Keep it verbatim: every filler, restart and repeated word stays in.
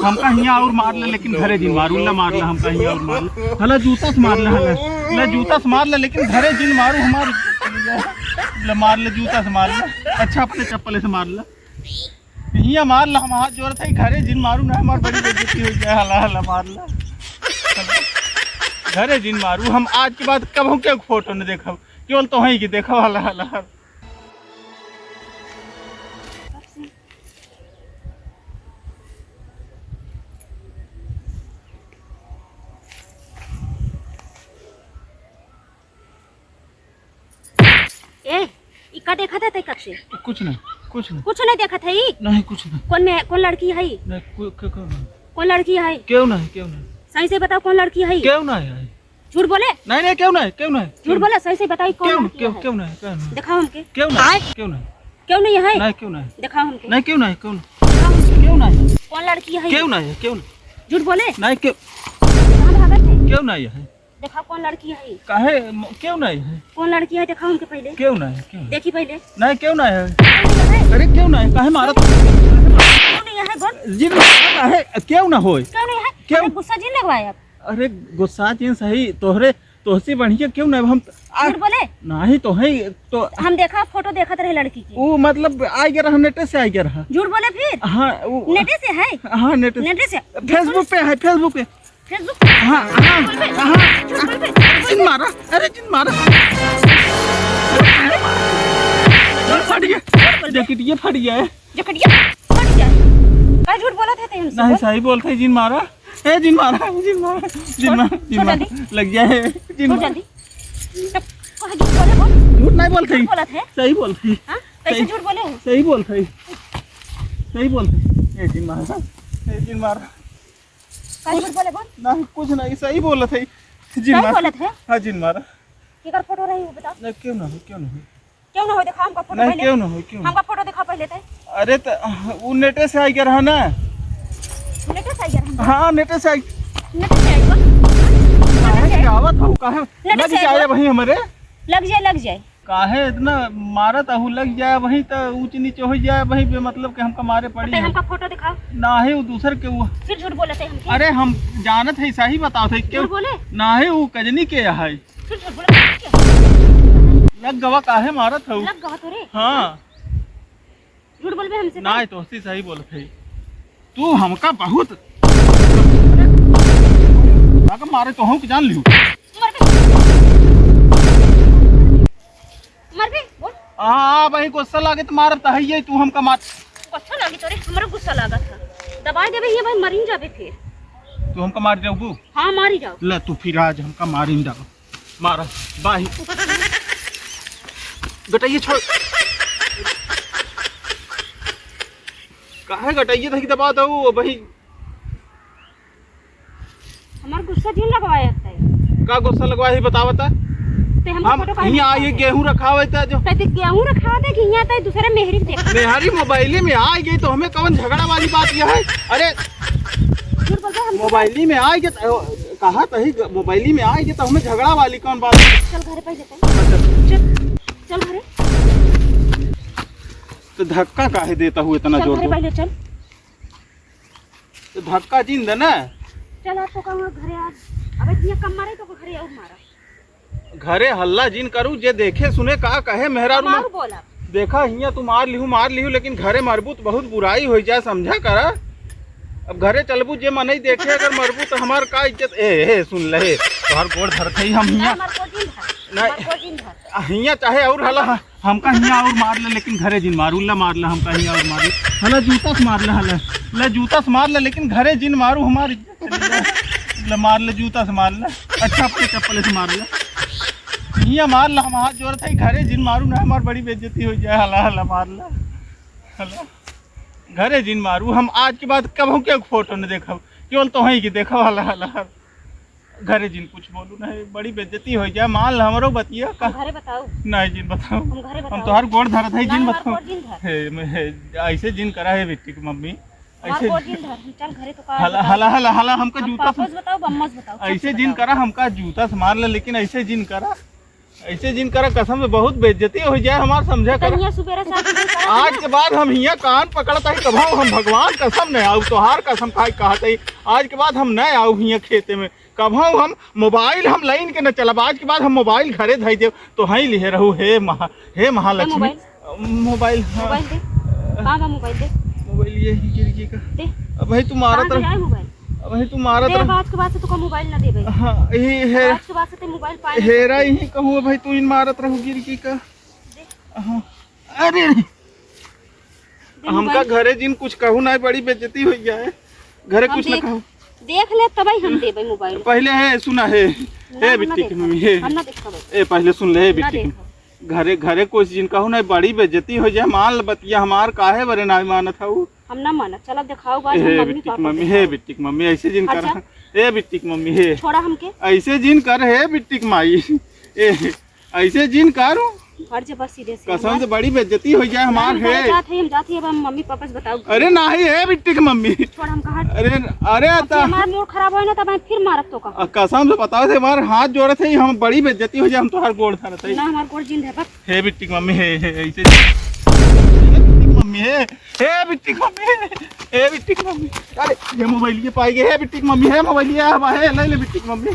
हमका हियाँ और मार ले, लेकिन घरे जिन मारू, ला मार ला, हमका हियाँ और मार ले। हला जूता से मार ले, हला, ला जूता से मार ले, लेकिन घरे जिन मारू हमार। ला मार ले, जूता से मार ले। अच्छा, अपने चप्पल से मार ले। हियाँ मार ला, हम हाथ जोड़त है, घरे जिन मारू ना, हमार बड़ी बेइज्जती हो जाए। हला, हला मार ला। घरे जिन मारू, हम आज के बाद कबहूँ के फोटो न देखब, केवल तोहई के देखब। हला, हला, हला। ए, ई का देखत है तै कब से? कुछ नहीं, कुछ नहीं। कुछ नहीं देखत है ई? नहीं, कुछ नहीं। कौन में, कौन लड़की है ई? नहीं, को-, को-, को-, नहीं। कौन लड़की है? केहू नहीं, केहू नहीं। सही से बताओ, कौन लड़की है ई? केहू नहीं है। झूठ बोले? नहीं, नहीं, केहू नहीं, केहू नहीं। झूठ बोले, सही से बताई, कौन केहू, लड़की केहू, है? केहू नहीं, केहू नहीं। दिखाओ हमके। केहू नहीं, आय? केहू नहीं। केहू नहीं है? नहीं, केहू नहीं। दिखाओ हमके। नहीं, केहू नहीं, केहू नहीं। दिखाओ हमके। केहू नहीं। कौन लड़की है? केहू नहीं है, केहू नहीं। झूठ बोले? नहीं, केहू कहाँ भागत है? केहू नहीं है। देखा कौन लड़की है? काहे म-, केहू नहीं है? कौन लड़की है? देखा हमके पहले। केहू नहीं है, केहू नहीं। देखी पहले। नहीं, केहू नहीं है। केहू नहीं है? अरे, केहू नहीं है? काहे मारत? केहू नहीं है, बोल। जी, काहे? केहू ना होए। केहू नहीं है? केहू? अरे, गुस्सा जिन लगवाए अब। अरे, गुस्सा जिन सही, तोहरे, तोहसे बढ़िया केहू ना, हम आ-, झूठ बोले? नहीं, तो है, तो हम देखा, फोटो देखत रहे लड़की की। वो मतलब, आ गया रहा, नेटे से आ गया रहा। झूठ बोले फिर? हाँ, वो नेटे से है? हाँ, नेटे से। नेटे से? Facebook पे है, Facebook पे। Facebook पे? हाँ, हाँ, झूठ बोल बे। हाँ। झूठ बोल बे। जिन मारा, अरे जिन मारा। फट गया। झूठ बोल बे। जैकेट ये फट गया है। जकड़िया, फट जाए। का झूठ बोलत है ते हमसे? नहीं, बोल। सही बोलत है, जिन मारा। ए, जिन मारा, जिन मारा, जिन छोड़, मारा, जिन छोड़ मारा। जल्दी। लग जाए, जिन छोड़ मारा। जल्दी। तो कहाँ झूठ बोले, बोल। झूठ नहीं बोलत है। झूठ बोलत है? सही बोलत है। हाँ? कैसे सही, झूठ बोले हो? सही बोलत है। सही बोलत है। ए, जिन मारा। ए, जिन मारा। का झूठ बोले, बोल। नहीं, कुछ नहीं, सही बोलत है। जिन सही मारा। बोलत है? हाँ, जिन मारा। केकर फोटो रही, वो बताओ। नहीं, क्यों ना हो, क्यों ना हो? क्यों ना हो, दिखाओ हमका फोटो नहीं, पहले। क्यों ना हो, क्यों ना? हमका फोटो दिखाओ पहले ते। अरे त, उ नेटे से आई गया रहा ना। नेटे से आई गया रहा? हाँ, नेटे से आई। नेटे से आई बा? काहे नेटे से आई? आवत हो, काहे? नेटे लग से आई जाए बा? वही हमरे। लग जाए, लग जाए। काहे इतना मारत आहू, लग जाए वही त ऊंच नीचे हो जाए वही, बेमतलब के हमका मारे पड़ी ते है। हमका फोटो दिखाओ। नाही, उ दूसर के उ। फिर झूठ बोलत है हमके। अरे हम जानत है, सही बतावत है, क्यों? झूठ बोले? नाही, उ कजनी के है। फिर झूठ बोले क्या? लग गवा, काहे मारत हऊ? लग गवा तोरे? हाँ। झूठ बोलबे हमसे? नाय, तोहसे सही बोलत है। तू हमका बहुत। अगर मारे तो हूँ कि जान लियो। मरबे? मरबे? बोल। हाँ, भाई, गुस्सा लागे तो मारब, त हइये तू हमका मार। गुस्सा लागे तोरे, हमरो गुस्सा लागत है। दबाई देबे, ये भाई, मरिन जाबे फिर। तू हमका मार जाबू? हाँ, मारी जाओ। ले, तू फिर आज हमका मारिन डाल। मारा, बाही। बेटा, ये छोड़। काहे गटइये धइके दबा दऊ, भाई? हमार गुस्सा जिन लगवाया तै। का गुस्सा लगवाया है, बतावा ता? ते हमको हम फोटो काहे हियाँ दिखावा आइए, है? गेहूँ रखावे ता जो। ते, ते गेहूँ रखावा ता कि हियाँ ते दूसरे मेहरी के देख? मेहरी मोबाइले में आ गई तो हमें कौन झगड़ा वाली बात यह है? अरे, झूठ बोलते हम। मोबाइली में आ गए तो, कहा तही ग-, मोबाइली में आ गए तो हमें झगड़ा वाली कौन बात है? चल घरे पहले चल। चल, चल घरे। तो धक्का काहे देता हूँ इतना चल जोर घरे जोर? पहले चल। तो धक्का जिन दे ना। चल, आज तो कहूँ घरे आज। अबे जिया कम मारे तो घरे और मारा। घरे हल्ला जिन करू, जे देखे सुने का कहे मेहरारू हम में। और बोला। देखा हियाँ तू मार लिहू, मार लिहू, लेकिन घरे मरबू तो बहुत बुराई हो जाए, समझा करा। अब घरे चलबू, जे मनई देखे अगर मरबू तो हमार का इज्जत। ए, ए, सुन ले, तोहर गोड़ धरत हई हम हियाँ। हमार गोड़ जिन धर, नहीं। हमार गोड़ जिन धर। आ, हियाँ चाहे और हल्ला, हमका हियाँ और मार ले, लेकिन घरे जिन मारू, ला मार ले, हमका हियाँ और मार ले। हला जूता से मार ले, हला, ला जूता से मार ले, लेकिन घरे जिन मारू, हमार इज्जत चली जाए। ले मार ले, जूता से मार ले, अच्छा अपने चप्पल से मार ले। हियाँ मार ले, हम हाथ जोड़त है, घरे जिन मारू ना, हमार बड़ी बेइज्जती हो जाए। हला, हला मार ले, हला। घरे जिन मारू, हम आज के बाद कबहूँ के फोटो न देखब, केवल तोहई के देखब। हला, हला, हला। घरे जिन कुछ बोलू नहीं, बड़ी बेइज्जती हो जाए। मान ल हमरो बतिया का। हम घरे बताऊ। नहीं जिन बताऊ। हम घरे हम बताऊ। तोहार गोड़ धरत है, जिन नहीं, हमार बताऊ। गोड़ जिन धर। हे, मैं, हे, ऐसे जिन करा है बेटी की मम्मी। हमार ऐसे गोड़ जिन धर। चल घरे तो का हला, बताऊ? हला, हला, हला, हमका हम जूता पापा से से बताऊ, बम्मा से बताऊ, ऐसे सबसे जिन बताऊ। करा, हमका जूता से मार ले, लेकिन ऐसे जिन करा। ऐसे जिन करा, कसम से बहुत बेइज्जती होइ जाए हमार, समझा कर। कहिया सुबेरे से आके नहीं करा आज के बाद हम हियाँ कान पकड़त ही, कभउ हम भगवान कसम न आउब, तोहार कसम खाइ कहत ही, आज के बाद हम न आउब हियाँ खेते में। कभउ हम मोबाइल हम लाइन के न चलब, आज के बाद हम मोबाइल घरे धइ देब। तो हई लिहे रहू, हे महा-, हे महालक्ष्मी। मोबाइल? मोबाइल, हाँ। मोबाइल दे। कहाँ बा मोबाइल? दे। मोबाइल ये ही गिरकी का। दे। अब भाई तू मारत कहाँ रह। गया है मोबाइल? अब भाई तू मारत दे, रह। अब आज के बाद से तुका मोबाइल ना देबे। हाँ, ये है। आज के बाद से ते मोबाइल पाए ना हेरा सकते। यही कहूँ भाई, तू इन मारत रहू गिरकी का। दे। हाँ। अरे, अरे। दे हमका मोबाइल। घरे जिन कुछ कहू ना, बड़ी बेइज्जती होइ जाए। घरे हम कुछ ना देख, कहू। देख ले तबही हम देबे मोबाइल। पहले है, सुना है। ना, हे हम ना बिट्टी की देखब। मम्मी, हे। हम ना देखब। ए, पहले सुन ले, हे ना बिट्टी की देखब। घरे, घरे कुछ जिन कहू ना, बड़ी बेइज्जती होइ जाए। मान ल बतिया हमार, काहे बरे ना मानत हऊ? हम ना मानब। चला देखाओ बा, ए, हम मम्मी बिट्टी की पापा मम्मी, देखाओ। हे बिट्टी की मम्मी, ऐसे जिन हट कर। जा। ए बिट्टी की मम्मी, हे। छोड़ा हमके। ऐसे जिन कर, हे बिट्टी की माई। ए, ऐसे जिन कर। हट जा बस सीधे से। कसम से बड़ी बेइज्जती होइ जाए हमार, हम घरे हे। जात है, हम जात है, अब हम मम्मी पापा से बताओ। अरे नाही, हे बिट्टी की मम्मी। छोड़ हमका, हट। अरे, अरे अब ता- हमार मूड खराब होए ना, तब हम फिर मारब तोका। आ, कसम से बताओ से हमार हाथ जोड़त है, हम बड़ी बेइज्जती होइ जाए, हम तोहार गोड़ धरत है। ना, हमार गोड़ जिन है, बस। हे बिट्टी की मम्मी, हे, हे, ऐसे। हे बिट्टी की मम्मी, हे, हे बिट्टी की मम्मी, हे, हे बिट्टी की मम्मी। अरे, ये मोबाइल ये पाई गए, हे बिट्टी की मम्मी, हे मोबाइल ये, हे, ले ले बिट्टी की मम्मी।